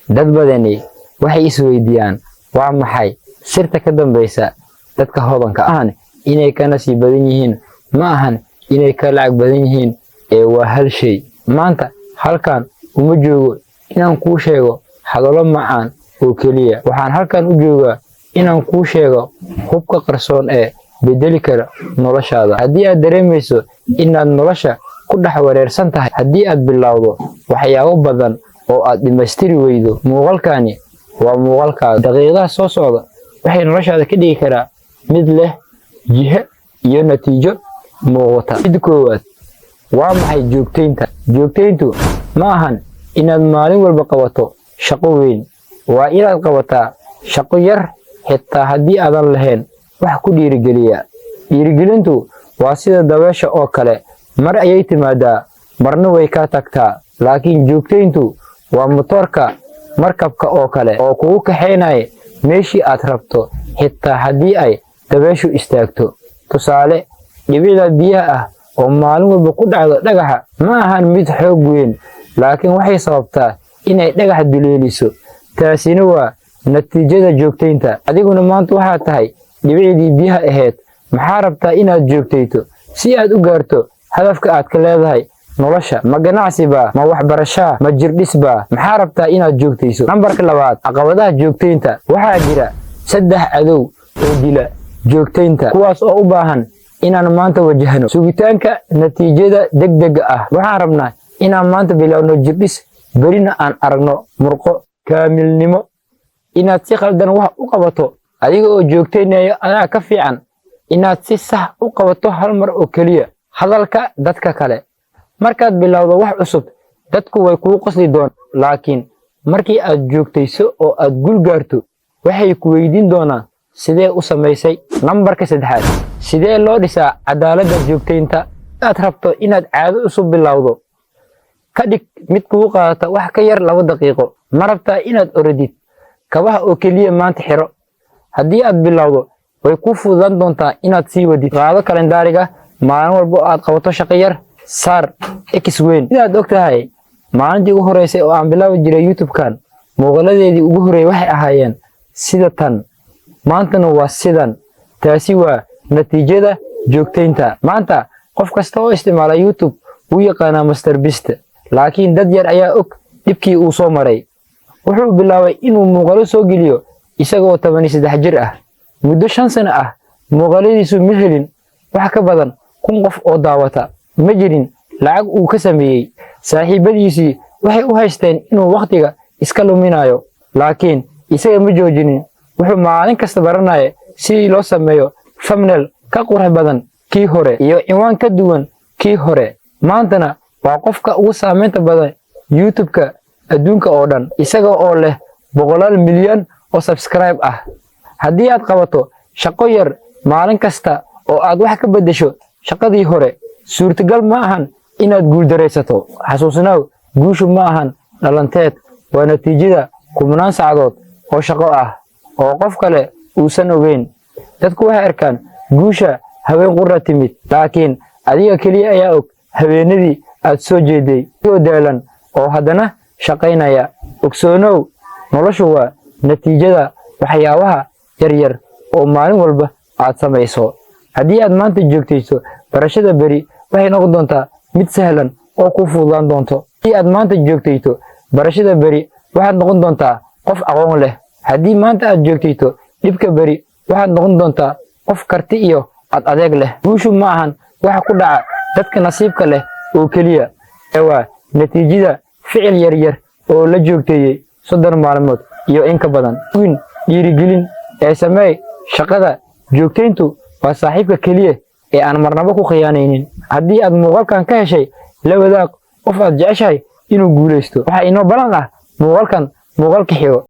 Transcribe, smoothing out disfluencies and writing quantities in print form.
Dad badani waxay isweydiiyaan, waa maxay sirta ka dambaysa dadka hodanka ahan inay ka nasiib badan yihiin? Ma ahan inay ka lacag badan yihiin, ee waa hal shay. Maanta halkan uma joogo inaan kuu sheego hadallo macaan oo keliya. Waxaan halkan u joogaa inaan kuu sheego hubka qarsoon ee bedeli kara noloshaada. Haddii aad dareemayso inaad nolosha ku dhex wareersan tahay, haddii aad bilowdo waxyaabo badan oo aad dhammaystiri weydo, muuqaalkani waa muuqaalkaaga. Daqiiqadaha soo socda waxay noloshaada ka dhigi karaa mid leh jihe iyo natiijo muuqata. Midda koowaad, waa maxay joogtaynta? Joogtayntu ma ahan inaad maalin walba qabato shaqo weyn. Waa inaad qabataa shaqo yar, xitaa haddii aadan lahayn wax ku dhiirigeliya. Dhiirigelintu waa sida dabeesha oo kale: mar ayay timaadaa, marna way ka tagtaa. Laakiin joogtayntu waa matoorka markabka oo kale oo kugu kaxaynaya meeshii aad rabto, xitaa haddii ay dabeeshu istaagto. Tusaale, dhibicda biyaha ah oo maalin walba ku dhacdo dhagaxa ma ahan mid xoog weyn, laakiin waxay sababtaa inay dhagaxa duleeliso. Taasina waa natiijada joogtaynta. Adiguna maanta waxaad tahay dhibicdii biyaha ahayd. Maxaa rabtaa inaad joogtayto si aad u gaarto hadafka aad ka leedahay nolosha? Ma ganacsi baa? Ma waxbarashaa? Ma jirdhis baa? Maxaa rabtaa inaad joogtayso? Nambarka labaad, caqabadaha joogtaynta. Waxaa jira saddex cadow oo dila joogtaynta, kuwaas oo u baahan inaan maanta wajahno. Sugitaanka natiijada degdega ah. Waxaan rabnaa inaan maanta bilowno jirdhis, berina aan aragno murqo kaamilnimo. Inaad si khaldan wax u qabato adiga oo joogtaynayo adaa ka fiican inaad si sax u qabato hal mar oo keliya. Hadalka dadka kale. Markaad bilowdo wax cusub, dadku way kuu qosli doonaan, laakiin markii aad joogtayso oo aad guul gaarto, waxay ku weydiin doonaan, "Sidee u samaysay?" Nambarka saddexaad, sidee loo dhisaa cadaaladda joogtaynta? Aad rabto inaad caado cusub bilowdo, ka dhig mid kugu qaadata wax ka yar 2 daqiiqo. Ma rabtaa inaad orodid? Kabaha oo keliya maanta xiro. Haddii aad bilowdo, way kuu fududaan doontaa inaad sii wadid. Qaado kalendaariga. Maalin walba oo aad qabato shaqo yar, saar X weyn. Sidaad og tahay, maalintii ugu horeysay oo aan bilaabi jiray YouTube-kan, muuqaaladeedii ugu horreeyay waxay ahaayeen sida tan, maantana waa sidan. Taasi waa natiijada joogtaynta. Maanta qof kasta oo isticmaala YouTube wuu yaqaanaa Master Beast, laakiin dad yar ayaa og dhibkii uu soo maray. Wuxuu bilaabay inuu muuqaalo soo geliyo isagoo 13 jir ah. Muddo 5 sano ah muuqaaladiisu ma helin wax ka badan 1000 qof oo daawata. Ma jirin lacag uu ka sameeyey. Saaxiibadiisii waxay u haysteen inuu wakhtiga iska luminayo, laakiin isaga ma joojinin. Wuxuu maalin kasta baranaya sidii loo sameeyo thumbnail ka qurux badan kii hore iyo cinwaan ka duwan kii hore. Maantana waa qofka ugu saameynta badan YouTube-ka adduunka oo dhan, isaga oo leh boqolaal milyan oo subscribe ah. Haddii aad qabato shaqo yar maalin kasta oo aad wax ka beddesho shaqadii hore, suurtagal ma ahan inaad guuldaraysato. Xasuusnaaw, guushu ma ahan dhalanteed. Waa natiijada kumnaan saacadood oo shaqo ah oo qof kale uusan ogeyn. Dadku waxay arkaan guusha haween qura timid, laakiin adiga keliya ayaa og habeenadii aad soo jeeday oo daalan oo haddana shaqaynaya. Ogsoonow, noloshu waa natiijada waxyaabaha yaryar oo maalin walba aad samayso. Haddii aad maanta joogtayso barashada, beri waxay noqon doontaa mid sahlan oo kuu fududaan doonto. Haddii aad maanta joogtayto barashada, beri waxaad noqon doontaa qof aqoon leh. Haddii maanta aad joogtayto dhibka, beri waxaad noqon doontaa qof karti iyo ad adeeg leh. Guushu ma ahan waxa ku dhaca dadka nasiibka leh oo keliya, ee waa natiijada ficil yaryar oo la joogteeyey 30 maalmood iyo in ka badan. Win dhiirigelin ee sameey shaqada. Joogtayntu waa saaxiibka keliya ee aan marnaba ku khiyaanaynin. Haddii aad muuqaalkan ka heshay, la wadaag qof aad jeceshahay inuu guulaysto. Waxaa inoo balan ah muuqaalkan muuqaalka xigo.